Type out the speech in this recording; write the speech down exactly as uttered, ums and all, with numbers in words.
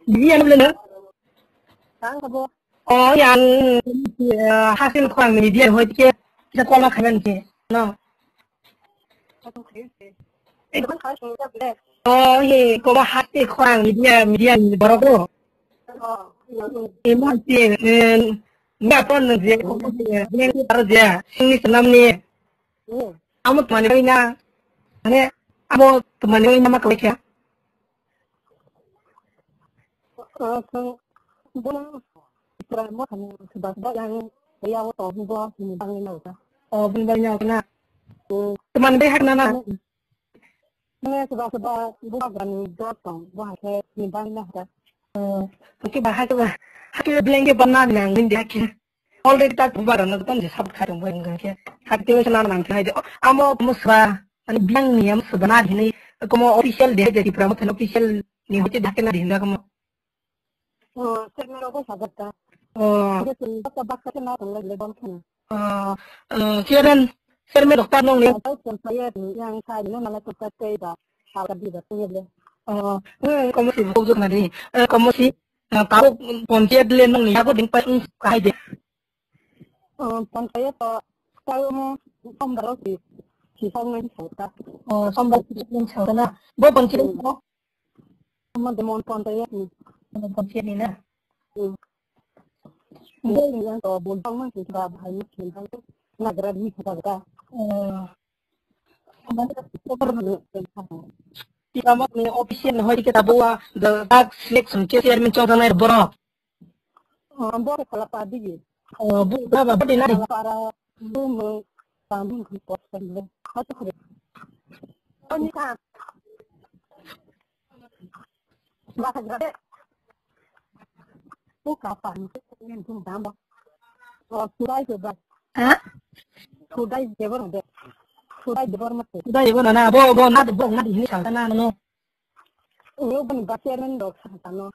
Bibi ano bole no? Ang kabo. Oh, yang, eh, hasil khwang ni dia hoi ke, kita kola khanan ke, no? Ako khayo ke. Eh, dokan khayo sung ya bole. Oh, he, koba hasil khwang ni dia, media ni borok ro. Oh, iya, iya. Eh, mo ke, eh, nggak pernah dia, dia, dia, dia, sini senam ni. Hmm. Amo temani na, ane, amo temani na ma kawai kya? Ah, so, bono, pura mo khan, ba, ba, yang, ya, wo, to, bo, ni bang, ni, na, ta. Oh, bini bang, ni, na. Hmm. Teman bai hak na, na? Ni, seba, seba, bo, ba, ni, do, to, bo, ha, ke, ni bang, na, ta. Oh, oke, ba, hak, ba, hak, blank, ba, na, na, ni, dia, ke. Already tak bubar na, tam je, sab, khai, tong, bai, nang, ke. Hak, te, sa, na, nang, khai, je, oh, amo, mo, seba, ani, bang, ni, amo, seba, na, hini, komo, official, de, je, Tripura, mo, official, ni, hote, dak, na, hini, komo. Oh, chairman rok bo sajak ta. Oh. Hingke chwng baka baka khe ma tong lai le bol kheno. Oh, oh, chairman, chairman rok ta nong ni. Ang tai chwng sai ya, yang sai no mala chwng sai tei ba. Sal ka di ba tei le. Oh, eh, komo si bukuk juk na di. Eh, komo si, eh, tabuk ponchayat le nong ni yago ding pa, mm, kahai de. Oh, ponchayat to, tai mo, sombar rok si, si song nai sa ta. Oh, sombar si song nai sa ta na. Bo ponchayat ko? Mon, mon ponchayat ni. Mon ponchayat ni na? Hmm. Bo ni yang to bon tang man ki ba bahai ni kin tang nagra ni ka ka. Oh. Tiba mo ni official hoi ke tabo wa the tag selection ke chairman chong nai borok. Oh, bo ke kala pa digi. Oh, bu ba ba di na di. Kala para bu mo tambu ki pot kan le. Hatu kare. Oni ka. Ba ka grade. Bu ka pa ni ko ni dum dam ba. Oh, surai ke ba. Ha? Surai de bor de. Surai de bor ma te. Surai de bor na, bo, bo, na, bo, na di ni sa na no. Ulo ban ba chairman dok sa ta no.